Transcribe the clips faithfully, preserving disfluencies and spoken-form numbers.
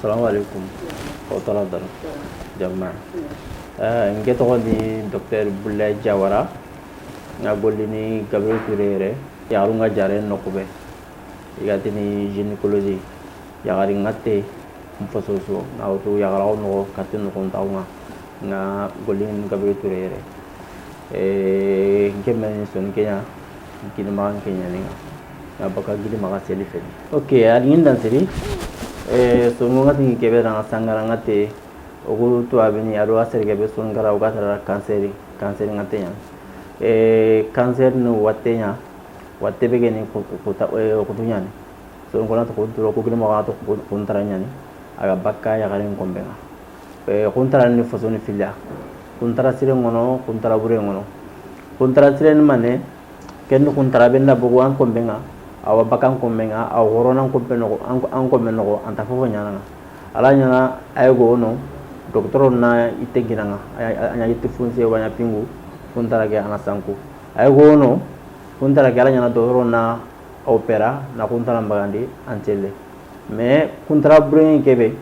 Salamu aleykum. Kotoro dara. Jama. N ke toxo ni Docteur Bulle Jawara. N ga golli ni Gabriel Touré yere, yaxarun ga jare noqu be. I ga ti ni gynécologie. Yaxari ŋa te n fososo na wutu yaxaraxu noxo katti noxu n taxu ŋa. N ga golli ni Gabriel Touré yere. N ke meni soni keɲa. Gini maxa n keɲa ni ŋa. N ga baka gini maxa seli feni. Ok, a di ŋin dan siri. Songo ŋa ti ŋi kebe na ŋa sangara ŋa te. O gu tuwaabini a do a sere kebe soni kara o ga tara kanseri. Kanseri ŋa te ɲa. Kanseri ni watte ɲa. Watte be geni kutu ɲaani. Soron ko na to kunturo ko gilma to kuntara ɲaani. A ga bakka yaxarin konbe ŋa. Kuntara ni fosoni filla. Kuntara sire ŋono, kuntara bure ŋono. Kuntara sire ni mane. Ken ni kuntara be nda bogu an konbe ŋa. A wa bakka an konbe ŋa, a wa horona an konbe noxo, an konbe noxo an ta fofo ɲaana ŋa. Ala ɲaana a yogo wono. Dokitoro na itte gina ŋa. A ɲa itte funse wa ɲa pingu. Kuntara ke a na sanku. A yogo wono. Kuntara ke ala ɲaana dotoro na opera na kuntara mbagandi an celle. Mais kuntara bureɲe kebe,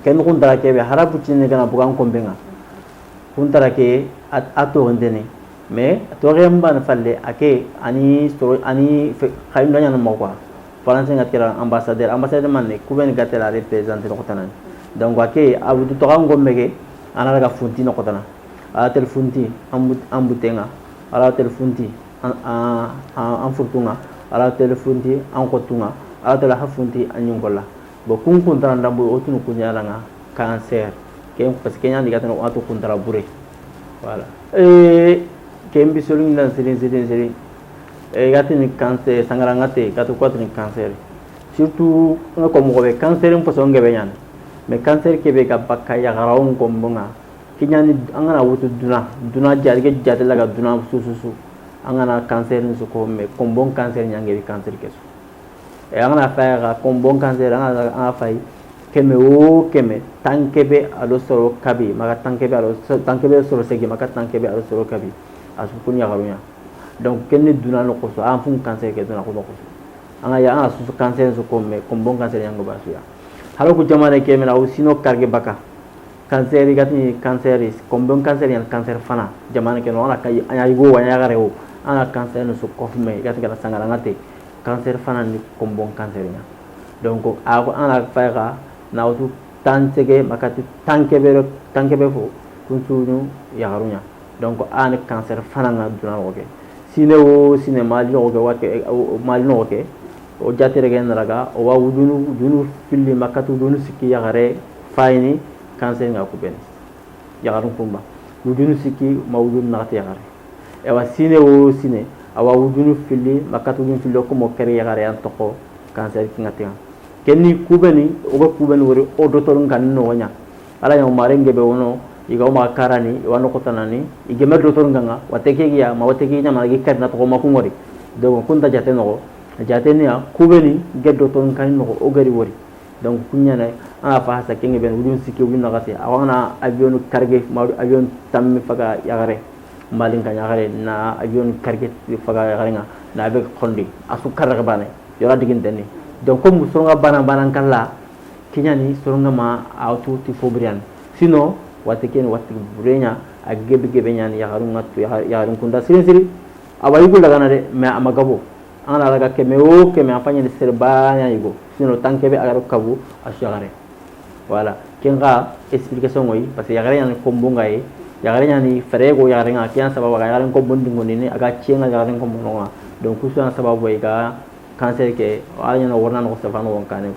ken kuntara kebe hara buccini gana bugan konbe ŋa. Kuntara ke a toxinteni. Mais toxen mbani falle a ke ani soro ani xayinda ɲaana moxo quoi. Faranse ŋa tera ambassadeur, ambassadeur manne kubeni ga tera représenter noxo tanani. Donc a ke a wutu toxan konbe ke a na daga funti noxo tana. Ala tel funti an butte ŋa. Ala tel funti an furtu ŋa. Ala tel funti an xottu ŋa. Ala tel ha funti an ɲinkolla. Bon kun kuntara ndambu o tunu kun ɲaana ŋa. Cancer. Ken parce que ɲaani ga tana wato kuntara bure. Voilà. Ken bi sori ndan sirin sirin sirin. Ga tini cancer sangara ŋa te ga to ko tini cancer. Surtout ŋa ko moxo be cancer n poso ŋa be ɲaani. Mais cancer kebe ga bakka yaxarawun konbo ŋa. Ke ɲaani an ga na wutu duna duna jaate laga duna sususu. An ga na cancer ni su ko mais konbon cancer ɲa ŋa bi cancer ke su. An ga na fay xa konbon cancer an ga fay. Keme wo keme tankebe a do soro kabi maka tankebe a do tankebe soro segi maka tankebe a do soro kabi. A su kun yaxaru ɲa. Donc ken ni duna noxo su an fun cancer ke duna ko noxo su. An ga ya an ga susu cancer su ko mais konbon cancer ɲa ŋa ba su ya. Halo ku jamane ke mena o sino karge baka. Cancer i ga ti cancer, konbon cancer ɲaani cancer fana. Jamane ke no a na ka a ɲa yugo wa ɲa yaxare wo. A na cancer ni su kofu me i ga ti gana sangara ŋa te. Cancer fana ni konbon cancer ɲa. Donc a ko a na fay xa na wutu tansege makati tankebe tankebe fo. Kun sunu yaxaru ɲa. Donc a ni cancer fana ŋa duna noxo ke. Sine wo sine mali noxo ke wake mali noxo ke. O jatere ge na raga o wa wudunu wudunu filli makati wudunu sikki yaxare. Fayini cancer ŋa kubeni. Yaxarun kunba wudunu sikki ma wudunu naxati yaxare. Ewa sine wo sine a wa wudunu filli makati wudunu filli o kumo kere yaxare yan toxo. Cancer ki ŋa teŋa. Ken ni kubeni o ga kubeni wori o dotorun kan ni noxo ɲa. Ala ɲa o mare ŋebe wono i ga o maxa karani i wa noxo tanani. I geme dotorun kan ŋa watte ke gi ya ma watte ke gi ɲamana gi kari na toxo ma ku ŋori. Donc kunta jate noxo. Jate ni ya kubeni ge dotorun kan ni noxo o gari wori. Donc ku ɲaana a na fa hasa ke ŋebe wudun sikki wudun naxati a wa na avion karge ma avion tammi faga yaxare. Malin ka yaxare na avion karge faga yaxare ŋa na avec xondi a su karre bane. Yora diginteni. Donc comme soronga bana bana kala. Ke ɲaani soronga ma a tu ti fo buriyan. Sinon watte ken watte bureɲa a gebe gebe ɲaani yaxarun ŋa tu yaxarun kunda sirin siri. A wa yugo lagana de mais a ma gabo. An ga na laga keme wo keme a faɲani sere bana yugo. Sinon tankebe a ga do kabu a su yaxare. Voilà. Ken xa explication ŋoyi parce que yaxare ɲaani konbon ŋa ye. Yaxare ɲaani fere go yaxare ŋa ke ɲa sababu a ga yaxare konbon dingondini a ga ciye ŋa yaxare konbon ŋa. Donc kusu ɲa sababu i ga cancer ke. Ala ɲaana worna noxo safano won kane.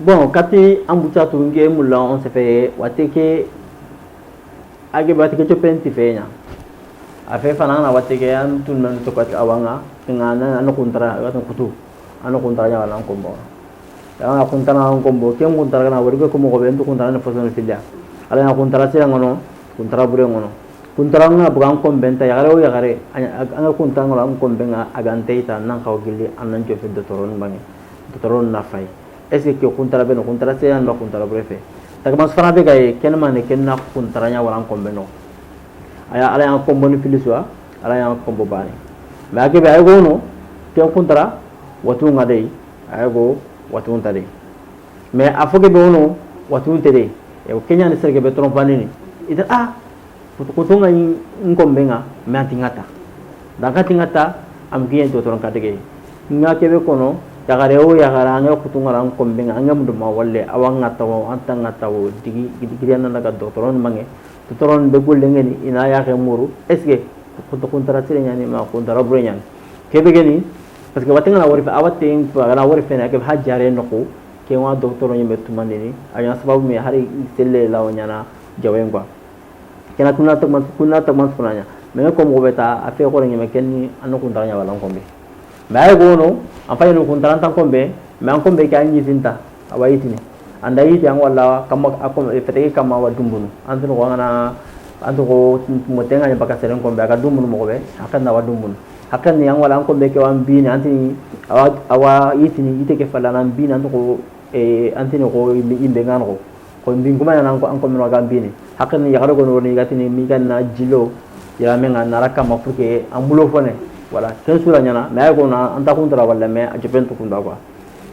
Bon kati an bucatu nge mulla on sefe watte ke. A gebe watte ke copen ti fe ɲa. A fe fana an ga na watte ke an tun men to kati a wa ŋa. Ŋa na kuntara a ga tun kutu. An na kuntara ɲa wala an konbo. An na kuntara an konbo ken kuntara ga na wari be ko moxo be ntu kuntara ne fosoni filla. Ala ɲa kuntara sira ŋono. Kuntara bure ŋono. Kuntara ŋa buga an konbe nta yaxare wo yaxare. An ga kuntara ŋono an konbe ŋa a ga nte ita nan xaw gilli an nan jofe dotoron bange. Dotoron na fay. Est-ce que kuntara be no kuntara seyan ba kuntara bure fe? Takamasu fana be ga ye ken mane ken na kuntara ɲa wara an konbe no. Aya ala yan konbo ni filiswa. Ala yan konbo bani. Mais ake be ay go no. Ken kuntara watu ŋa dey. Ay go watu nta dey. Mais a fo ke be wono, watunte de. Keɲa ni sere ke be trompandini. Ite a kutu kutu ŋa n kombe ŋa. Mais anti ŋa ta, danka ti ŋa ta. Am kiyen dotoron ka dege ŋa ke be kono. Yaxare wo yaxare a ŋa kutu ŋa ra n kombe ŋa a ŋa mudu ma walle a wa ŋa ta wo an ta ŋa ta wo. Digi digi na daga dotoron maŋe. Dotoron be golle ŋeni i na yaxe muru est-ce que kuntara sire ɲani ma kuntara bure ɲani? Ke be geni. Parce que watte ŋa na wari fe a watte ŋa na wari fene a ke be hajjare noxu. Ke ŋa dotoron ɲeme tumandini a ɲa sababu me hari selle lawo ɲana. Jawen quoi. Kena kunna tagman kunna tagman kuna ɲa. Mais ko mo be ta a fe xore ɲeme kenni an kuntara ɲa wala n kombe. Mais a ye gono an fayinu kuntarantan kombe. Mais an kombe ke an yitinta a wa yitini. An da yiti an walla kamma a kombe fetege kamma a wa dumbunu. An tun ko an gana an tun ko mote ŋa ni baka seren kombe a ga dumbunu moxo be. Hakan na wa dumbunu. Hakan ni an walla an kombe ke wa an bini an tini a wa yitini yite ke falla na an bini an tun ko an tini ko imbe ŋa noxo. Ko mbin kuma ɲana an ko mino ga mbini. Hakkil ni yaxare gono woni gatini mi ganna jilo. Yira me ŋa nara kama pour que an bulo fone. Wala ken sura ɲana mais ay gono an ta kuntara wala mais a jopen to kunda quoi.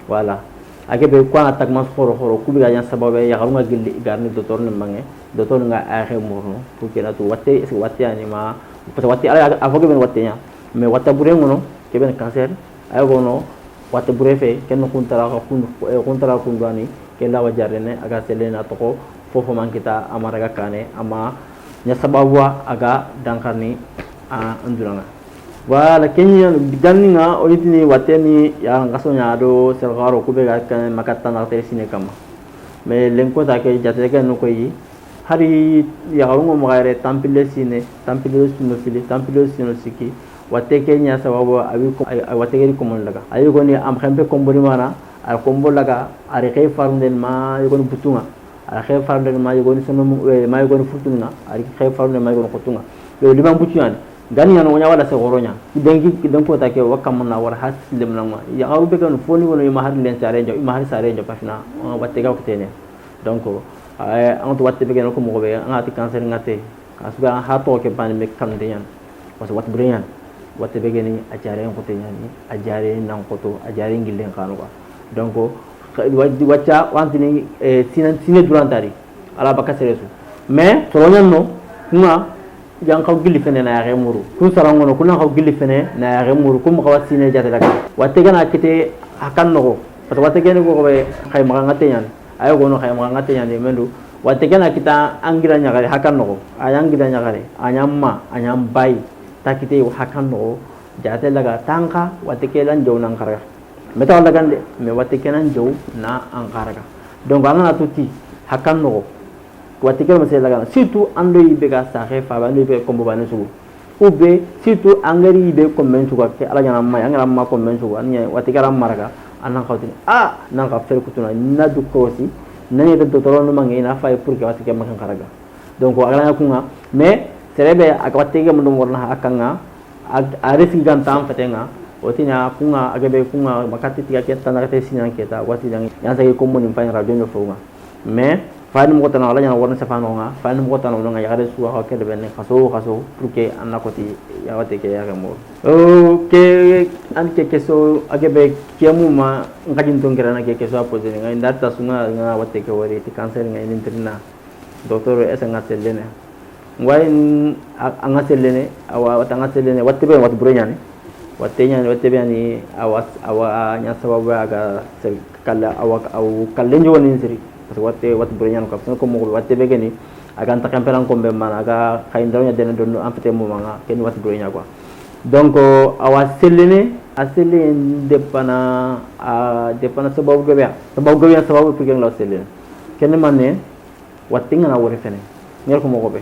Wala a ke be ko ana tagma xoro xoro ku bi ga ɲa sababu yaxaru ŋa gilli i garni dotor ni mange. Dotor ŋa ay xe murno pour que na tu watte watte ani ma. Parce que watte ala a fo ke ben watte ɲa. Mais watta bure ŋono ke ben cancer. Ay gono watte bure fe ken kuntara kundu kuntara kundu ani. Ke lawa jarene a ga selene a toxo. Fofo man kita a ma raga kane a ma ɲa sababu wa a ga dankarni. A nduna ŋa wala keɲi ganni ŋa o nitini watte ni ya ŋa so ɲa do serxaro kube ga kane makatta na tere sine kama. Mais lenko ta ke jate ke no koyi. Hari yaxarunŋo maxa yere tanpille sine tanpille suno fili tanpille suno sikki. Watte ke ɲa sababu a wi watte ke di komon laga a wi goni am xempe komboni mana. A kombo laga a ri xey farunden ma yogoni butunŋa. A ri xey farunden ma yogoni sono ma yogoni furtunŋa. A ri xey farunden ma yogoni xotunŋa. Yo liman butu ɲani. Gani ɲano ɲa wala se xoro ɲa. Denki denko ta ke wa kamana wala has lemnanŋa yaxaru be ganu foni wono ima har len sare njo ima har sare njo pafina. Watte ga watte ne. Donc an tu watte be gene ko moxo be an ati cancer ŋate. Ka suga ha to ke bani me kan de ɲan. Parce que watte bure ɲan. Watte be gene a jare en xote ɲani a jare nan xoto a jare ngillen kanu quoi. Donc wacca wantini sine sine durantari. Ala baka seresu mais soro ɲan no. Kuma Yan xaw gilli fene na yaxe muru kun saranŋono kun na xaw gilli fene na yaxe muru kun maxa wa sine jate daga. Watte gana kite hakan noxo. Parce que watte gene goxo be xay maxa ŋa teɲani. Ayo gono xay maxa ŋa teɲani mendu. Watte gana kita angira ɲaxare hakan noxo. A ɲa angira ɲaxare a ɲa ma a ɲa bayi. Ta kite hakan noxo. Jate laga tanxa watte ke lan jow nan xaraga. Meta wala gande mais watte ke nan jow na an xaraga. Donc an gana tuti hakan noxo. Watte ke ma se lagana surtout an do yibe ga saxe fabe an do yibe kombo bane sugu. Ube surtout an gari yibe komben sugu ke ala ɲana ma an gana ma komben sugu an ɲa watte ke ran maraga. An nan xawtini a nan xa fer kutuna na du kosi. Na ɲe da dotoro no mange na fay pour que watte ke ma kan xaraga. Donc a gana kunga mais sere be a watte ke mo do morna a kanga. A risque ganta an fete ŋa. Wotini a kuŋa a gebe kuŋa makati tiga ke tanda kate sinan keta wati dan yan sage kombo ni fani radio no fo ŋa. Mais fani mo tana wala ɲana warna sefano ŋa fani mo tana wala ŋa yaxare su wa kede benne xaso xaso. Pour que an na koti ya wate ke ya ga mo. Ke an ke keso a gebe ke mu ma. Ŋa jin to ngirana ke keso a poser ŋa inda ta su ŋa ŋa wate ke wari ti cancer ŋa ni trina. Docteur esa ŋa sellene. Ŋway a ŋa sellene. Awa wata ŋa sellene watte be wata bure ɲani. Watte ɲani watte be ani awa awa ɲa sababu a ga sel kala awa aw kalle njo woni siri. Parce que watte watte bure ɲani ko parce que ko mo watte be gani. A ga nta kamperan ko be mana a ga kay ndaro ɲa dene don an fete mo manga ken watte bure ɲa quoi. Donc awa sellene a sellene depana a depana sababu gabe sababu gabe sababu pour que ŋa sellene. Ken manne. Watte ŋa na wori fene. Ŋer ko moxo be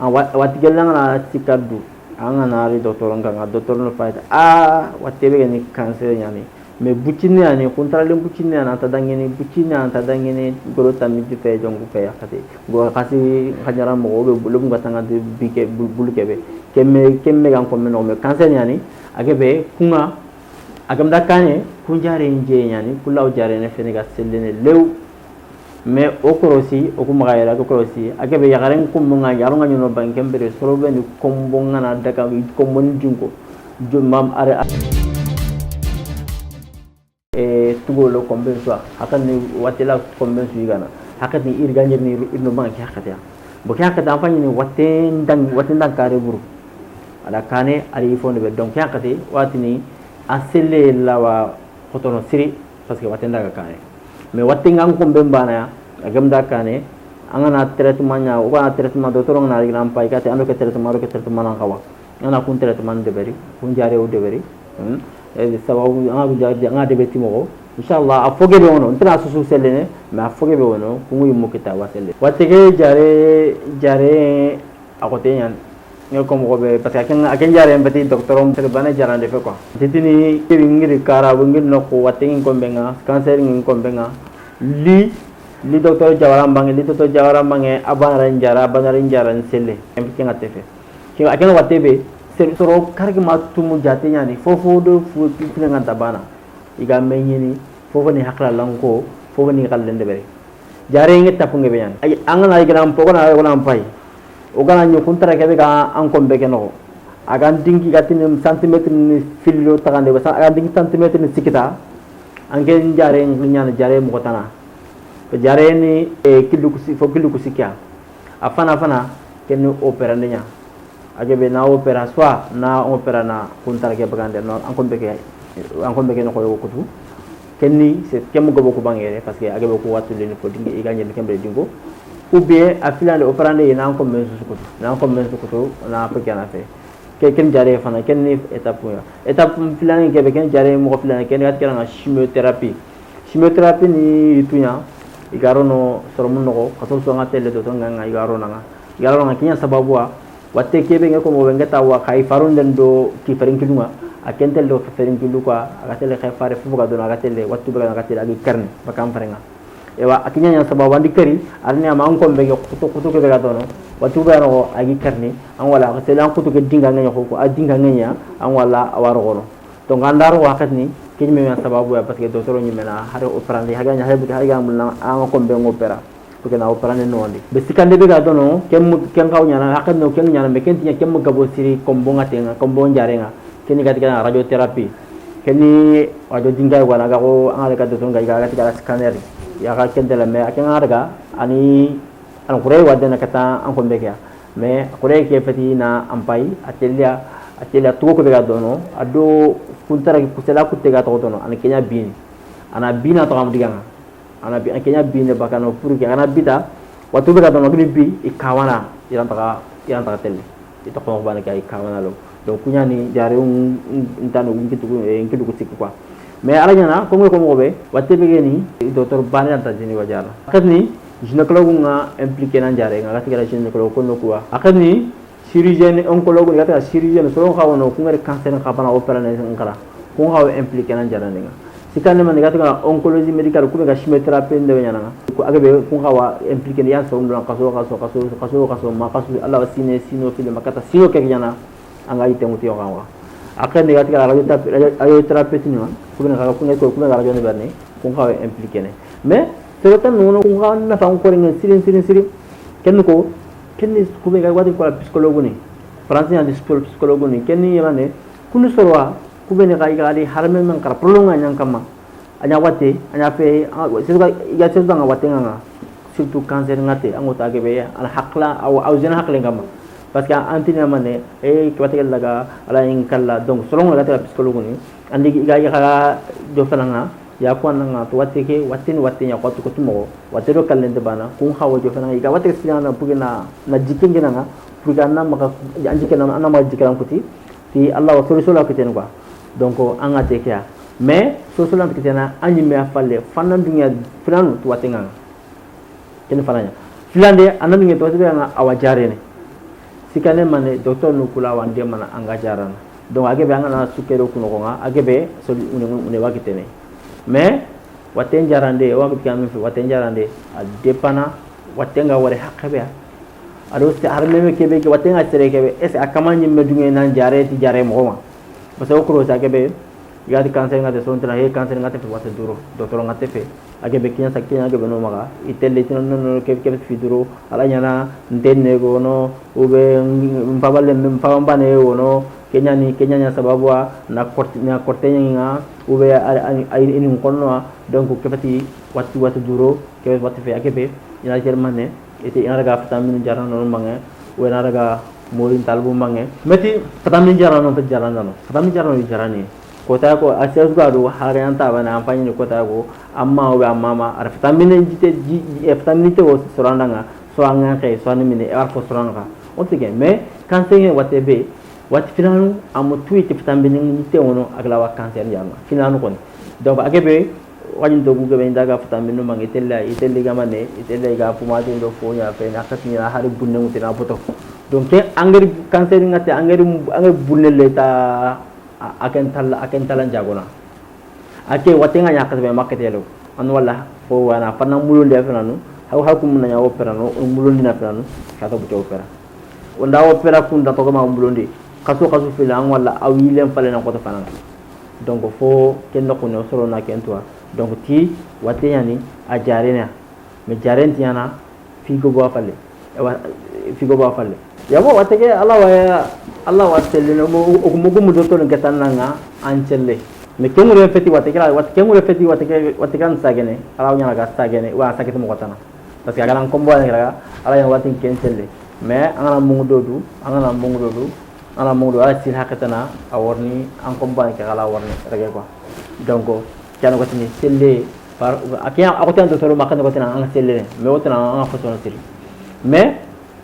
watte gelle ŋa na sikka du. A ŋa na ri docteur ŋa ŋa docteur no fayta a watte be gani cancer ɲani. Mais buccinne ani kuntaralen buccinne ani anta dangini buccinne anta dangini. Goro tammi di fe jongu fe yakati go xasi xaɲara moxo be bulu ŋa tanga di bike bulu kebe. Kemme kemme gan ko meno mais cancer ɲani. A gebe kuŋa. A gem da kane kun jare nje ɲani kulaw jare ne fene ga sellene lew. Mais o korosi o ku maxa yere a ga korosi a gebe yaxaren kumbu ŋa yaxaru ŋa ɲono banken bere soro beni kombo ŋa na daga kombo ni dinko. Jomam are. Tugo lo konben su a, hakan ni watte la konben su i ga na. Hakan ni ir ga ɲir ni ir no baŋ ke hakkati ya. Bo ke hakkati a faɲi ni watte ndan, watte ndan kare buru. A da kane a da i fo nda be donc ke hakkati waati ni a selle lawa xotono siri. Parce que watte nda ga kane. Mais watte nga an konben baana ya, a gam da kane. An ga na traitement ɲa, o ga na traitement docteur nga na ri ga na pay kate an do ke traitement, an do ke traitement nan xawa. An ga na kun traitement deberi, kun jaare o deberi. Sababu an ga kun jaare an ga deberi timogo. Inshallah a foge be wono ntina susu selle ne. Mais a foge be wono kungu yimmu kita wa selle watte ke jaare. Jaare a xote ɲaani. Ŋe ko moxo be parce que a ken jaare n beti docteur o sere bane jarande fe quoi. Titini kiri ngiri kara bo ngiri noxu watte ŋin konbe ŋa, cancer ŋin konbe ŋa. Li li docteur jawara mbaŋe, li docteur jawara mbaŋe. A banara n jara, a banara n jara n selle. Ken ŋa te fe. A ken watte be soro kargi ma tumu jaate ɲaani fofo do fu. Fine ŋa nta bana. I ga me ɲini fofo ni hakila lanko, fofo ni xalle ndebere. Jaare ŋe tapu ŋe be ɲaani. An ga na i ga na mpo, o ga na i ga na mpay. O ga na ɲi kuntara kebe ga an konbe ke noxo. A ga n dingi ga tini centimètre ni fillo taxande, a ga n dingi centimètre ni sikita. An ke jaare ŋe ɲaani jaare moxo tana. Jaare ni killu ku si fo killu ku sikki ya. A fana fana ken ni opérande ɲa. A gebe na opéra soit na opéra na kuntara ke bagande no an konbe ke, an konbe ke no koyo kutu. Ken ni c'est kem gobo ku bangere parce que a gebe ku watu le ni ko dingi i ga ɲe kem be dingo. Ou bien a filande opérande na an konbe su kutu, na an konbe su kutu na ko kana fe. Ke ken jaare fana ken ni étape ya, étape filande ke be ken jaare mo filande ken ga tiranga chimiothérapie. Chimiothérapie ni i tuɲa. I ga rono soromu noxo kaso so ŋa telle do to ŋa ŋa i ga rono ŋa. I ga rono ŋa kiɲa sababu wa. Watte kebe ŋe ko mo be ŋe ta wa kay farunden do ki ferinkilu ŋa. A ken telle do ki ferinkilu quoi. A ga telle kay fare fu ga dono a ga telle wattu be ga telle a gi karni bakan fare ŋa. Ewa a kiɲa ɲa sababu andi kari. Arni ama an konbe ge kutu kutu kebe ga dono. Wattu be noxo a gi karni. An wala a ga telle an kutu ke dinga ŋe ɲa ko a dinga ŋe ɲa. An wala a waro gono. Donc an daaro waxati ni ke ɲime men sababu ya parce que docteur ɲime na hare opérandi hage ɲa hare buke hage amul na an konbe ngo opéra. Pour que na opérandi no ndi be sikande be ga dono kem ken xaw ɲana hakat no ken ɲana me ken tiɲa kem gabo siri kombo ŋa tenga kombo njare ŋa. Ken ni gati kana radiothérapie. Ken ni radio dinga wala ga ko an ga ga docteur ga ga gati kana scanner. Ya ga ken de la me ken ga daga ani an xure wadde na kata an konbe ke ya. Mais a kore ke feti na an pay a teliya. A teliya tugo ko be ga dono a do kuntara kusela kutte ga toxo dono ana keɲa bini. Ana bini a toxo am digaŋa. Ana keɲa bini bakano pour que ana bita. Watu be ga dono gini bi i kawana. Iran taxa iran taxa telle. I toxo bana ke i kawana lo. Donc kuɲani jare un ntano un kitu un kitu ko sikku quoi. Mais ala ɲana ko mo ko mo be watte be geni docteur bani anta dini wajara. Katni gynécologue ŋa impliqué na njare ŋa gati gara gynécologue kono kuwa a katni chirurgien oncologue ni gati gara chirurgien soro xa wono ku ŋari cancer xa bana opéra ne nkara. Ku xa wo impliqué na njare ŋa. Sikane man gati gara oncologie médicale ku be ga chimiothérapie nde ɲana ŋa. Ku aga be ku xa wa impliqué ne yan so ndo kaso kaso kaso kaso kaso ma kaso ala sine sino fili makata sino ke ɲana. An ga yitte ŋuti yo xa wa a xenne ga tiga radio thérapie ni ma. Ku be ga ku be ga radio ne berne. Ku xa impliqué ne mais sero tan no ku xa na fa ko ringa sirin sirin sirin. Ken ko ken ni ku be ga wati ko la psychologue ni. Français ni psychologue ni ken ni yemane. Ku ni soro wa ku be ne ga i ga di harame men kara problème ŋa ɲan kama. A ɲa watte a ɲa fe. Surtout i ga surtout ŋa watte ŋa ŋa surtout cancer ŋa te a ŋo ta gebe a na hakla aw aw zena hakle ŋa ma. Parce que an tini a mane e watte gella ga ala in kalla donc solo ŋa ga ta psychologue ni. Andi i ga i ga jo fana ŋa ya ko an ŋa to watte ke watte ni watte ɲa ko to ko tumo watte do kallen de bana kun hawa jo fana i ga watte sina na pour na na jikin gina ŋa pour ga na ma an jikin na ma jikin kuti. Ti Allah wa solution la kiten quoi. Donc an ga te ke ya mais solution la kiten na an yi me a falle fanan dunya filan to watte ŋa. Ken fana ɲa filande a na dunya to watte ŋa a wa jarene. Sikane mane docteur nu kula wande mana an ga jarana. Donc a gebe an ga na sukkero kuno ko ŋa a gebe so une une wakitene. Mais watten jarande wa mi kami fi watten jarande a dépana watten ga ware haqqe be. A do se har meme kebe ke watten ga sere kebe est-ce que a kama ɲimme dunge nan jare ti jare moxo ma. Parce que o kuro sa kebe. I ga ti cancer ŋa te sontana he cancer ŋa te fe wasa duro docteur ŋa te fe. A gebe kiɲa sa kiɲa a gebe no maxa i telle tino no no kebe kebe fi duro. Ala ɲana nte ne gono ube. Mpaba le mpaba mbane wono. Ke ɲaani ke ɲaani a sababu a na korte ɲaŋi ŋa, ube a ini n konno a. Donc ke fati watti watti duro ke fati fe a ke be i na yer mane. Ite i na raga fatamini jarano maŋe, ube i na raga morin talbu maŋe. Meti fatamini jarano fati jarano fatamini jarano jarani. Kota ko a sesu ga du hare an taba na amfani ni kota ko. Amma ube amma ma ara fatamini jite fatamini te wo soranda ŋa. So an ŋa kai so an mini e ar fo soranda ŋa. On te ke mais kanse ŋe wate be wati filanu a ma tuyi ti fatambi ni te wono a ga la wa kanser yaŋa filanu koni. Donc a gebe wajin dogu gebe inda ga fatambi no maŋ itelle itelle ga mane itelle ga pumati ndo fo ɲa fe na kati ɲa hari bunne ŋuti na boto. Donc ke angari kanser ŋa te angari angari bunne le ta. A ken talla a ken talla njagona. A ke watte ŋa ɲa kasa be makkatelo. An walla fo wana fanna mulundi a fenanu. Haw haw kum na ɲa opera no mulundi na fenanu. Kasa bu opera. Wanda opera kun da togo ma mulundi. Kasu kasu fila an walla a wilen fale na koto fanana. Donc fo ken no kuno soro na ken tuwa. Donc ti watte ɲani a jarena. Mais jarenti ɲana. Figo ba falle. Ewa, figo ba falle. Yabo wate ke allah wa allah wa selle no mo o mo gumu do ton ke tan nanga an selle. Mais kengure feti wate ke wate kengure feti wate ke wate kan sagene allah wa ɲana ga sagene wa sagete mo kotana. Parce que a ganan kombo ne ga allah ɲana watin ken selle. Mais an gana mungu dodu an gana mungu dodu. Ana muŋ do a sil haqe tana a warni an kombaani ke xala a warni rege quoi. Donc ke a noxo tini selle par a ke a ko tan do toro ma xa noxo tana an selle ne mais wo tana an façon siri. Mais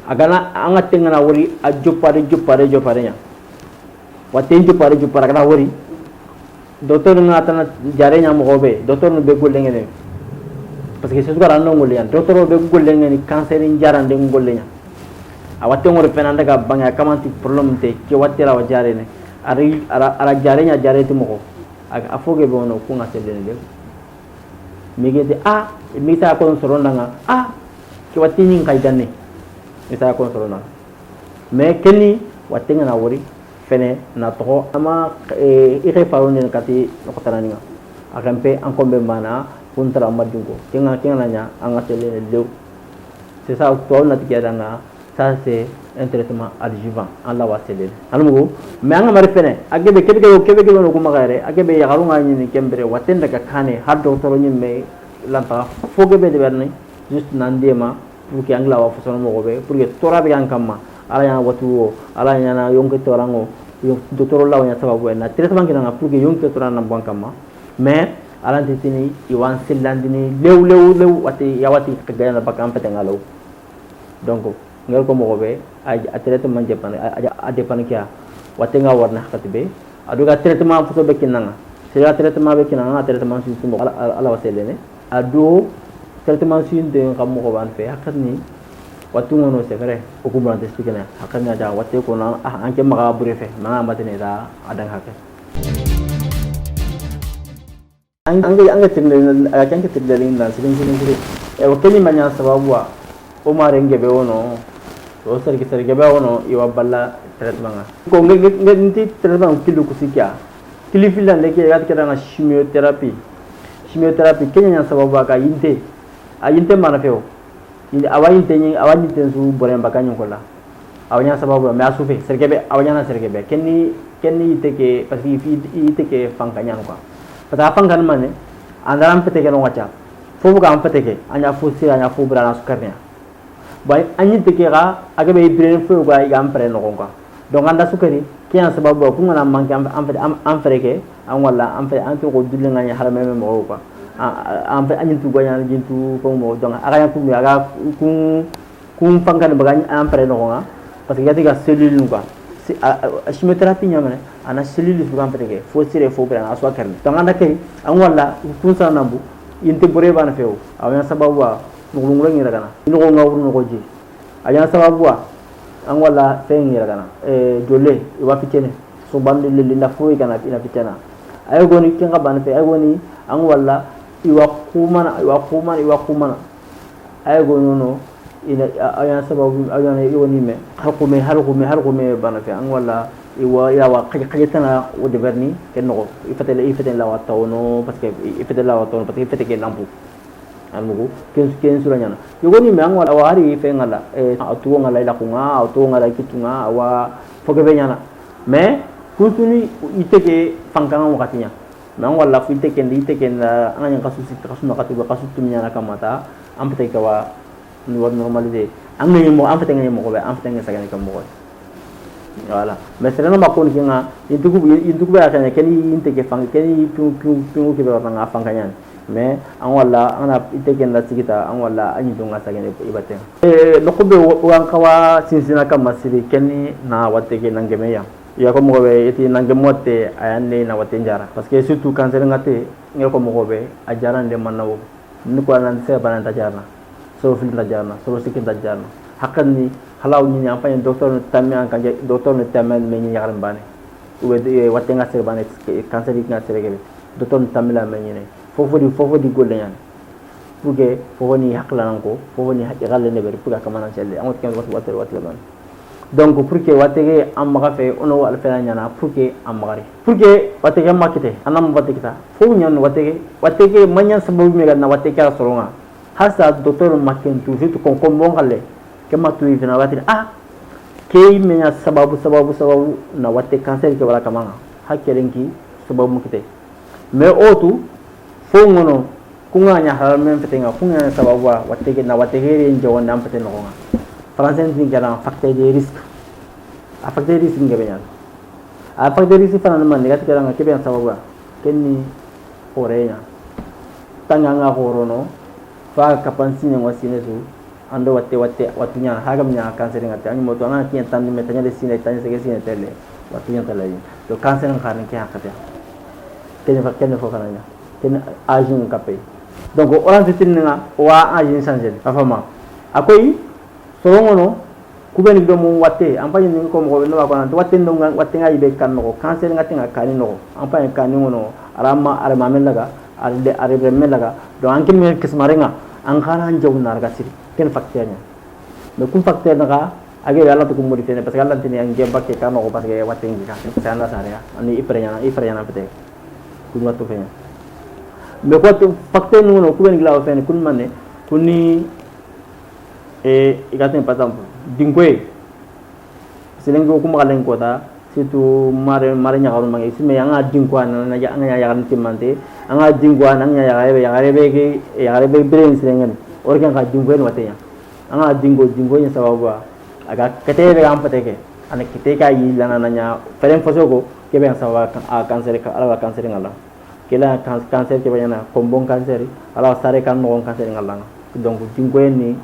a gana an ga teŋana wari a joppade joppade joppade ɲa. Watte joppade joppade a gana wari. Docteur ŋa tana jare ɲa moxo be docteur no be golle ŋene. Parce que sesu gara no golle ɲa docteur be golle ŋene cancer jarande golle ɲa. A watte ŋori fena ndaga baŋe a kamanti problème te ke watte ra wa jarene. Ara jare ɲa jareti moxo. A fo ge be wono ku ŋa sellene de. Migete a misa ko soro ndaŋa a ke watte ɲin kay ganne. Misa ko soro ndaŋa. Mais keni watte ŋa na wori fene na toxo ama i xe farunden kati noxotanani ŋa. A xempe an kombe mana kuntara madinko ke ŋa ke ŋa na ɲa an ŋa sellene lew. C'est ça tuwawu na ti ke daŋa. Ça c'est un traitement adjuvant an la wa sellene almugu. Mais an ŋa mari fene a gebe kebe gebe kebe gebe no kuma xayre a gebe yaxaru ŋa ɲini kembere watte ndaga kane har docteur ɲimme. Lanta fo gebe de berni. Juste nan dema pour que an gila wa fosono moxo be pour que tora be an kamma. Ala ɲana watu wo ala ɲana yonke toranŋo. Docteur la wa ɲa sababu na traitement kina ŋa pour que yonke toran nan bon kamma. Mais ala nti tini i wan sillandini lew lew lew wati ya wati ka gayana baka an fete ŋa lew. Donc ŋer ko moxo be a traitement japan a japan kiya. Wati ŋa warna hakati be. A do ga traitement foto be kinaŋa. Sila traitement be kinaŋa traitement su su moxo ala wa selene. A do traitement su de ŋa moxo ban fe hakati ni. Wati ŋono c'est vrai o ku burante sikene hakati ni a ja wati ko na an ke maxa bure fe mana matene da a daŋ hakati. Ange ange tirindalin na sirin sirin sirin. Ewa keni ma ɲa sababu wa. O mare ngebe wono. O sergi sergi be wono i wa balla traitement ŋa. Ko nge nti traitement kilu kusi kiya. Kili filande ke ga ti keda ŋa chimiothérapie. Chimiothérapie kenya ɲa sababu wa ka yinte. A yinte mana fewo. Awa yinte ɲi awa yinte su bore mbaka ɲi kola. Awa ɲa sababu mais a sufe sergebe awa ɲana sergebe kenni kenni yite ke parce que yite ke fanka ɲan quoi. Parce que a fanka ni mane andara an peteke no wacha. Fo buga an peteke anya fo sira anya fo bura na sukarnya. Ba an yinte ke ga a gabe ibrene fo ga iga an pere no quoi. Donc anda sukari kiyan sababu kun ŋa na manke an fere ke an walla an fere an to ko dulle ŋa ɲa har meme moxo quoi. An fere an yintu goya an yintu fo moxo donc a ga yan kun a ga kun kun fankani baga an fere noxo ŋa. Parce que yati ga cellule nu quoi. Chimiothérapie ɲamane ana cellule su ga an fere ke fo sire fo bere ana so a karni donc anda kay an walla kun sana nambu. Yinte bore bana fewo a wa ɲa sababu wa. Noxo ŋuro ŋi ragana noxo ŋa wuru noxo je. A ɲa sababu wa an walla fe ŋi ragana. Jolle i wa ficene. Sumbandi lilli nda fo i kana ina ficena. Ay goni ken xa bana fe ay goni an walla i wa kumana i wa kumana i wa kumana. Ay goni no ina a ɲa sababu a ɲa i woni me har kume har kume har kume bana fe an walla i wa ya wa xaje xaje tana o de berni ken noxo. I fetele i fetele la wa tawno parce que i fetele la wa tawno parce que i fete ke lampu. Almugu ken ken sura ɲana. Yogoni me an wala awa hari fe ŋala a tuwo ŋala i laku ŋa a tuwo ŋala i kitu ŋa awa. Fo gebe ɲana. Mais Surtout ni i teke fankaŋa waxati ɲa. Mais an walla fu i teke nda i teke nda an ɲa xasu sikki xasu naxati be xasu tumi ɲaana kamata. An pete kawa ni war normalisé. An ŋa ɲi moxo an pete ŋa ɲi moxo be an pete ŋa sagane ke moxo. Voilà. Mais sere no ma koni ke ŋa. Intugu intugu be a kene keni inte ke fanka keni pingu pingu pingu ke be wata ŋa fanka ɲaani. Mais an walla an na ite ke nda sigita an walla an ɲi dunga sagene i batte. Noqu be wo an kawa sinsina kamma siri keni na watte ke nangeme ya. I ya ko moxo be iti nangeme watte a ya ne na watte njara parce que surtout cancer ŋa te ŋe ko moxo be a jara nde manna wo. Ni ko nan sere bana nta jarana. Soro fili nta jarana soro sikki nta jarana. Hakan ni halaw ɲini an faɲi docteur ni tammi an kanje docteur ni tammi me ɲini yaxarin bane. Ube watte ŋa sere bane cancer ŋa sere gebe. Docteur ni tammi la me ɲini fofo di fofo di golle ɲani. Pour que fofo ni haqilanan ko fofo ni i xalle ne beri pour que a kamanan selle an wati ken wati wati wati laban. Donc pour que watte ke an maxa fe ono wala fena ɲana pour que an maxari pour que watte ke ma kite an na ma watte kita fo ɲan watte ke watte ke ma ɲan sababu me ga na watte ke a soro ŋa. Hasa docteur ma ken tu surtout kon kon bon xalle ke ma tu i fina watte a ke me ɲa sababu sababu sababu na watte cancer ke wala kamaŋa. Hakkelen ki sababu mu kite. Mais o tu fo ŋono ku ŋa ɲa halal men fete ŋa ku ŋa ɲa sababu wa watte ke na watte ke re nje wonde am fete noxo ŋa. Français ni gana facteur de risque. A facteur de risque nge be ɲana a facteur de risque fana ni man ni gati gana ŋa ke be ɲa sababu wa. Kenni hore ɲa tanga ŋa horono fa kapan sine ŋo sine su. Ando watte watte wattu ɲaana hagam ɲaana cancer ŋa te a ɲi moto a ŋa kiɲa tanni me taɲa de sine taɲa sege sine telle. Wattu ɲaana telle yi to cancer ŋa xarin ke hakkate. Kene fa kene fo fana ɲa kene âge ŋa kappe. Donc orange tinni ŋa wa âge ŋa changer a fama. A koy soro ŋono. Ku be ni domo watte an faɲi ni ko moxo be no ba ko nan watte ndo watte ŋa yibe kan noxo cancer ŋa te ŋa kani noxo. An faɲi kani ŋono arama arama men laga. Arde arde men laga. Donc an kin me kismare ŋa an xana jaw na raga siri. Ken facteur ɲa. Mais kun facteur naxa a ge yalla to kun modifier parce que yalla tini an ge bakke kan noxo parce que watte ngi kan c'est an da sare ya ani i preɲana i preɲana pete. Kun wattu feɲa mais ko facteur nu no ku be ni gila o fene kun manne. Kunni i ga tini par exemple dinkoye. Silenke wo kuma xalen kota. Surtout mare mare ɲaxaru mange sime an ga dinko an na an ga ɲa yaxarin timmante. An ga dinko an na an ga ɲa yaxare be yaxare be ke yaxare be bire ni silenke ni. Or ken xa dinko ni watte ɲa. An ga dinko dinko ni sababu a ga kete be an pete ke. An kete ka yi lana na ɲa feren faso ko ke be an sababu a cancer ka ala cancer ŋa la. Kela cancer ke be ɲana kombon cancer. Ala sare kan noxon cancer ŋa la ŋa. Donc dinko ni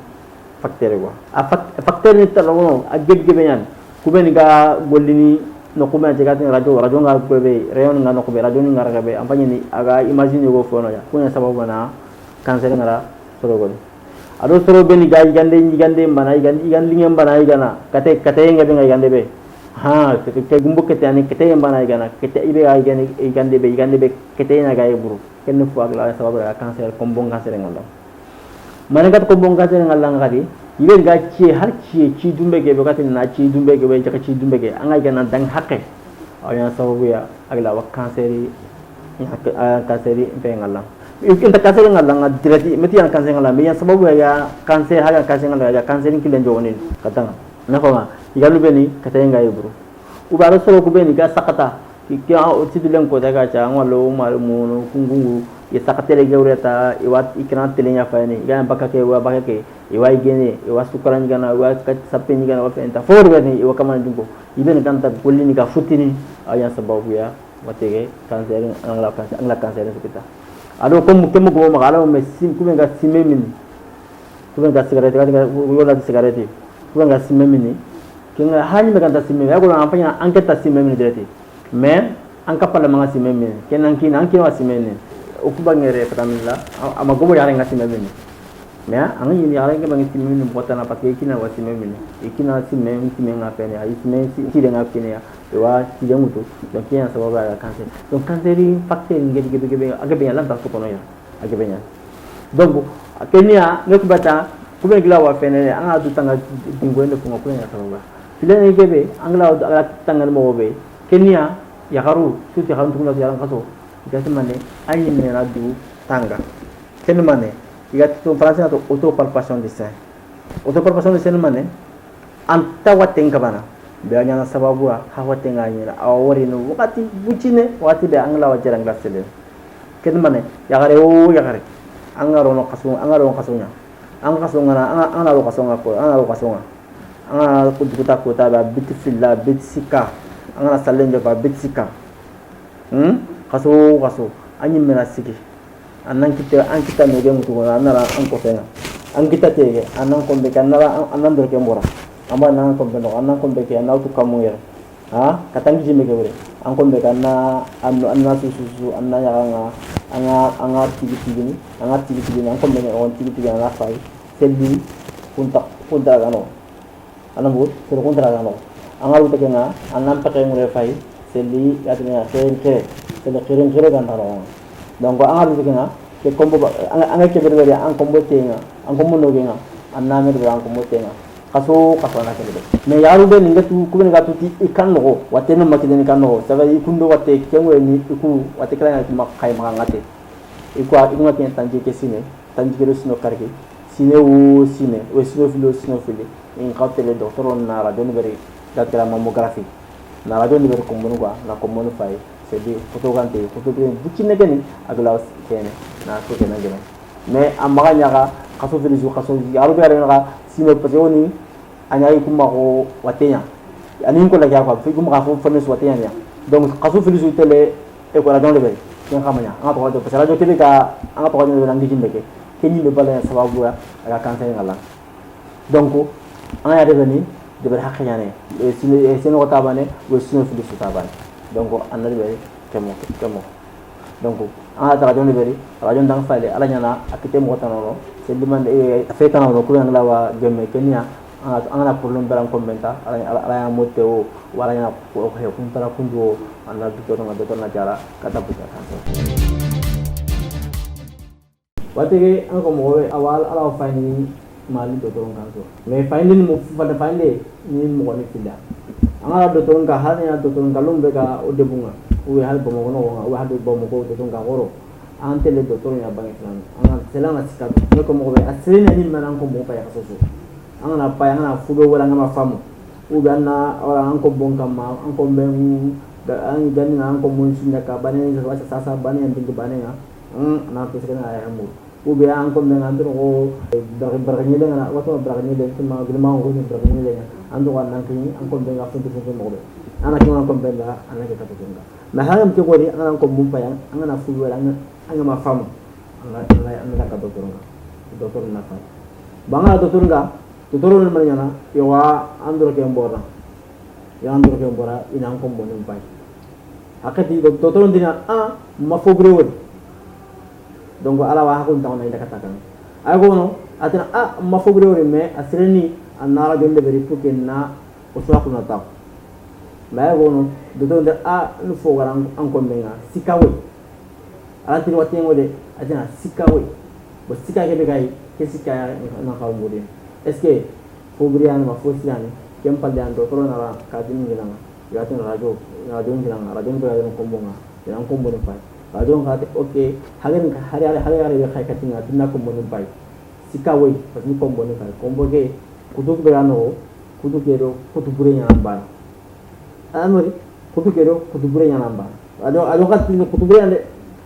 facteur quoi a facteur ni tala wono a gebe gebe ɲani. Ku be ni ga gollini no ku be ni jega tin radio radio ŋa gebe rayon ŋa no ku be radio ni ŋa raga be an faɲi ni a ga imagine go fono ya ku ɲa sababu na cancer ŋa ra. Soro goni a do soro be ni ga yigande yigande mbana yigande yigande liŋe mbana yigana kate kate ŋa be ŋa yigande be. Ha ke gumbo kete ani kete mbana yigana kete ibe ga yigande yigande be yigande be kete na ga yiburu. Kenne fo a ga la sababu ga cancer kombon cancer ŋa la. Mane gat ko bon gasere ŋalla ŋa xadi. Yibe ga ciye har ciye ci dumbe ge be gat na ci dumbe ge be jaka ci dumbe ge a ŋa ga na daŋ hakke. A ɲa sababu ya a ga la wa kanseri. Kanseri be ŋalla. Inta kanseri ŋalla ŋa dirati meti yan kanseri ŋalla me yan sababu ya kanseri har yan kanseri ŋalla ya kanseri kile njogonin. Ka daŋ na fama. I ga lu beni ka tayi ŋa yi buru. Uba a ra soro ku beni ga sakata. Ki ki a o titi len ko daga ca ŋa lo ma munu kungungu. I saka tele gewreta i wa i kana tele ɲa fayni i ga baka ke wa baka ke. I wa i gene i wa sukara ɲi gana i wa sappe ɲi gana wa fenta for beni i wa kamana dunko. I beni ganta golli ni ga futini. A yan sababu ya. Watege kanseri angla kanseri sukita. A do kom kemo go ma ala me sim ku be ga simme mini. Ku be ga sigareti ga wala sigareti. Ku be ga simme mini. Kinga hani me ganta simme ya go an fanya an keta simme mini direti. Mais an ka pala manga simme mini. Kenan kina an kina wa simme mini. O ku bangere fatamilla. Ama gobo yare nga simme mini. Mais an yi yare nga bangi simme mini botana parce que kina wa simme mini. Kina simme simme nga fene ay simme si de nga fene ya. Wa si de ngutu. Donc kina sababu ya cancer. Donc cancer facteur ngedi gebe gebe agabe ya lan ta ko no ya. A gebe ɲa. Donc keniya ne ku bata ku be gila wa fene an ga du tanga. Dingo ne kuma ku ɲa tanga. Filene gebe an gila wa tanga mo be keniya. Ya xaru suti xaru tuguna ya xaso. Gati mane an yi ne na du tanga. Ken mane igati to français to auto palpation de sein. Auto palpation de sein mane. An ta watten kabana. Be a ɲaana sababu ra, hawaten ŋa ɲaana, a wa wari no, waxati bucine, waxati be an ga la wa jere, an ga la sele. Kedi mane, yaxare wo yaxare, an ga rono xaso, an ga rono xaso ɲa. An xaso ŋa na, an ga, an ga na ro xaso ŋa ko, an ga na ro xaso ŋa. An ga na duguta kota be, a biti filla, a biti sikka. An ga na sallen jofa, a biti sikka. Hum? Xaso wo xaso, a ɲimme na sigi. An na an kita, an kita no ge ŋutu gono, an na ra an kofe ŋa. An kita te ge, an na an konbe ke, an na ra an, an na an doroke n bora. An ba na an konbe no, an na an konbe ke, an na wutu kamu yere. Ha? Ka tangi jime ke wure. An konbe ke, an na, an, an na su, su, su, an na ɲaxa ŋa, an ga, an ga tigi tigini, an ga tigi tigini, an konbe ke, an tigi tigini, an na fay. Selli, kunta, kunta ga no. An na mut, sere kuntara ga no. An ga ruta ke ŋa, an na an peke ŋure fay, selli, ya ti ne, xirin xire, selli xirin xire ga nta no. Donc, an ga ruta ke ŋa, ke kombo ba, an ga, an ga ke bere bere, an kombo te ŋa, an kombo no ge ŋa, an na me bere an kombo te ŋa. Xaso, xaso an na ke bere. Mais yaaru be ni nga tu, kube ni ga tu ti i kan noxo, watte no ma kide ni kan noxo, ça veut dire i kundo watte, ke ŋure ni i ku, watte kala ŋa ma xay ma ŋa te. I ku, i ku ŋa ke tanji ke sine, tanji ke do sino karke. Sine wo sine, we sino fili wo sino fili, in xa tele doktoro na radio ni beri ga kira mammographie. Na radio ni beri kombonu quoi, na kombonu fay, c'est dire photo gante, photo be bucine gani, a gila kene, na so gene gene. Mais a maxa ɲaxa, xaso fili su, xaso, a ro be ga ɲaxa, sino parce que woni, a ɲa i kuma xo watte ɲa. A ni n ko la ke a quoi, i kuma xa fo, fo ne su watte ɲa ni ya. Donc, xaso fili su tele, e ko radio de be, ken xa ma ɲa. An ga toxo radio, parce que radio kebe ka, an ga toxo radio de be, an gi jimbe ke. Ke ɲimbe bala ɲa sababu ya, a ga cancer ŋa la. Donc, an ya de be ni, de be haqe ɲa ne. E sino, e sino ta bane, we sino fili su ta bane. Donc, an na de be, ke mo, ke mo. Donc, an ga ta radio ni beri, radio nda an fale, Ala ɲaana, a kite moxo tana no, c'est demande, eh, a fe tana no, kube an ga la wa gemme, ke ni ya, an ga, an ga na problème beri an konben ta, Ala, Ala, Ala ya mote wo, wala ɲaana ko, ko, he, kuntara kundu wo, an na doktoro ŋa, doktoro na jara, ka ta buta kan so. Watte ke, an ko moxo be, a wa Ala, Ala wa fayini, Mali dotoron kan so. Mais fayinde ni mo fada fayinde ni moxo ni filla. An ga dotoron ka, hali ni dotoron ka lum be ka o debu ŋa. Ou bien hali Bamako noxo ŋa, ou bien hali Bamako dotoron ka xoro. An tele dotoron ya bange filan. An ga sela ŋa sika. Mais ko moxo be, a sere ni mana an ko moxo pay xaso su. An ga na pay, an ga na fu be wala an ga ma faamu. Ou bien an na, wala an ko bon kama, an ko ben, an ga ni an ko mon sunja ka bane, sa, sa, sa, bane, an bintu bane ŋa. Hmm, na pese na ya mu. Ou bien an ko men an toro ko baraka, baraka ɲele ŋa, wato baraka ɲele, tuma gilma ko baraka ɲele ŋa. An toro an nan kini, an ko men ga funtu funtu mo be. An na kini an ko men da, an na ke ka to ŋa. Mais hali ke ko ni, an ko mun pay, an na fu wala, an ma faamu. An na, an na, an na ka dotoron ŋa. Dotoron na fay. Ba ŋa dotoron ŋa, dotoron ma ɲaana, yo wa an doro ke mbora. Yo an doro ke mbora, i na an ko mun pay. Hakati do, dotoron dina, a, ma fo bure wori. Donc, Ala wa hakun taxu na i nda ka takan. Ay gono, a tana, a, ma fo bure wori, mais a sireni, a na radio nde beri pour que na, o su hakun na taxu. Mais ay gono, dotoron de, a, ni fo gara an, an ko men ŋa, sika woy. Ala tiri watte ŋo de, a tana, sika woy. Bo sika ke be gay, ke sika ya, na xaw mo de. Est-ce que, fo bure ya ni ma fo sirani, ken palle an dotoron na ra, ka dimi ngina ŋa. Yatin radio, radio ngilan, radio ngilan, radio kombo ŋa, ilan kombo ni pay. Radio ŋa te, ok, hagari, hagari, hagari, hagari, be kay kati ŋa, dinna kombo ni pay. Sika woy, parce que kombo ni pay. Kombo ke, kutu be ga no, kutu ke do, kutu bure ɲaana baana. Amori, kutu ke do, kutu bure ɲaana baana. Radio, radio kati ni kutu bure ɲaana de,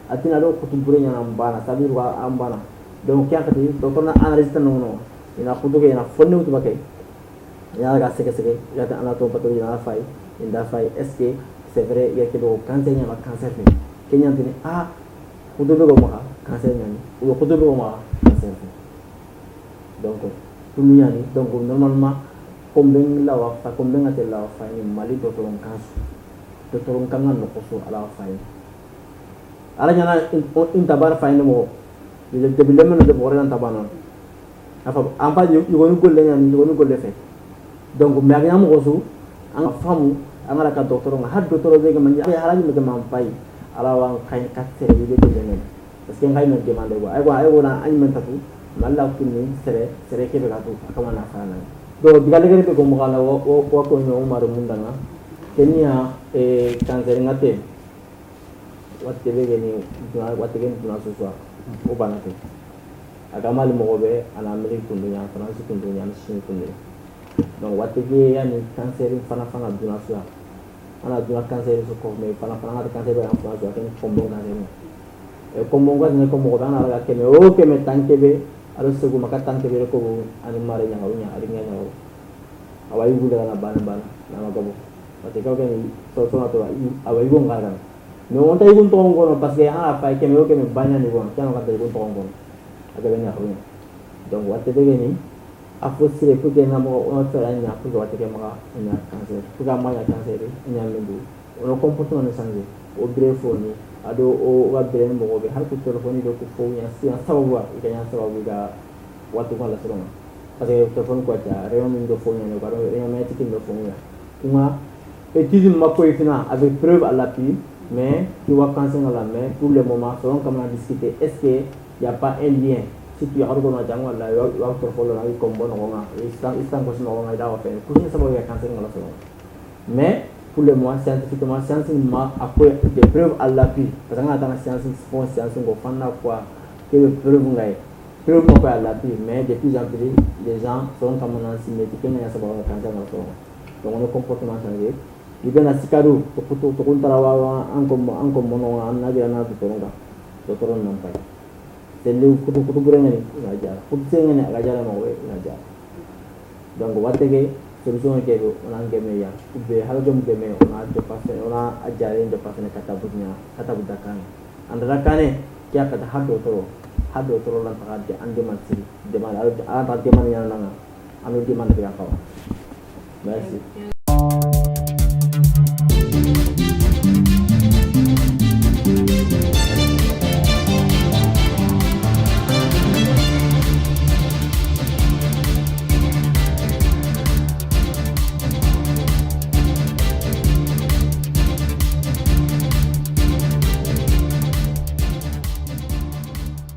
atina do kutu bure ɲaana baana, ça veut dire quoi, an baana. Donc, kiyan kati, donc, on a analyse tan no, no. Ina kutu ke, ina fonne wutu bakay. I na a ga sege sege, i ga ti a na to pathologie na fay, i nda fay, est-ce que c'est vrai, i ga ke do cancer ɲaana cancer fe. Ke ɲaana tini, a, kutu be go maxa, cancer ɲaani, ou bien kutu be go maxa, cancer fe. Donc, tunu ɲaani, donc, normalement, konben la wa fa, konben ŋa te la wa fa ni Mali dotoron kan su. Dotoron kan ŋa noxo su a la wa fa ni. Ala ɲaana in, in tabar fayindi moxo. Debi lemme no debi xore nan tabana. A fa, an fa yogoni golle ɲaani, yogoni golle fe. Donc, mais a ga ɲa moxo su, an ga faamu, an ga ra ka doktoro ŋa, hali doktoro be ga ma ɲi, hali ɲi me ga ma pay, Ala wa an kay ka sere be be ɲaani. Parce que an kay me demande quoi. Ay quoi, ay quoi na, an ɲi me tatu, ma Alla kunni sere, sere ke be ga tu, a kama na fana. Donc, diga legere be ko moxo la, wo, wo, wo ko ɲo Umaru Munda ŋa. Ke ni ya, eh, cancer ŋa te. Watte be geni duna, watte geni duna soso, o bana ke. A ga Mali moxo be, a na Amérique kundu ɲa, France kundu ɲa, a na Chine kundu ɲa. Donc watte ke ya ni cancer fana fana duna su ya. An na duna cancer su ko, mais fana fana an ga ta cancer be an fana su ya, ken konbon cancer. E konbon ga ne ko moxo be an na raga keme o keme tan kebe, a do segu ma ka tan kebe ko ani mare ɲaxaru ɲa, a di ɲa ɲaxaru. A wa yugu daga na baana baana na ma gabo. Parce que kaw ken so so na to a wa yugu ŋaragana. Mais o nta yugun toxon gono, parce que an na fay keme o keme baana ni gono, keme o ka nta yugun toxon gono. A gabe ɲaxaru ɲa. Donc watte dege ni a fo sire pour que na moxo o na fere a ɲa pour que watte ke maxa a ɲa cancer, pour que a maxa ɲa cancer a ɲa mendu. O na comportement ni changer, o bire fo ni, a do o ga bire ni moxo be, hali ku téléphone do ku fo ɲa si a sababu wa i ga ɲa sababu i ga wattu ko la soron ŋa. Parce que téléphone ko ta réunion min do fo ɲa ne, baro réunion min tiki do fo ɲa. Kuma étude ma koy fina avec preuve à l'appui, mais ki wa cancer ŋa la, mais pour le moment soron ka mana discuter, est-ce que y a pas un lien? Surtout yaxaru ko na jang wala yo yo téléphone na ko mbono ko ŋa, istan istan ko sino ko ŋa da wa fe ku ni sababu ya cancer ŋa la soron ŋa. Mais pour le moment scientifiquement science ma a koy des preuves à l'appui, parce que an ga ta na science, fo science ngo fanna quoi ke be preuve ngay, preuve ma koy à l'appui, mais de plus en plus les gens sont comme nan si meti ke ŋa sababu cancer ŋa soron. Donc on comportement changé. I bena sikadu to kutu to kuntara wa an ko an ko mono an na jira na to toronga to toron nan pay. Selli kutu kutu bure ŋa ni na jara, kutu se ŋa ni a ga jara ma we na jara. Donc watte ke solution ke do o na geme ya, ou bien hal gem geme o na dépassé, o na a jare dépassé ne katabu ɲa, katabu dakane. Anda dakane ke a kata hado toro, hado toro lan ta de ande man siri, de man al anda de man ɲa nanga, ando de man de kawa. Merci.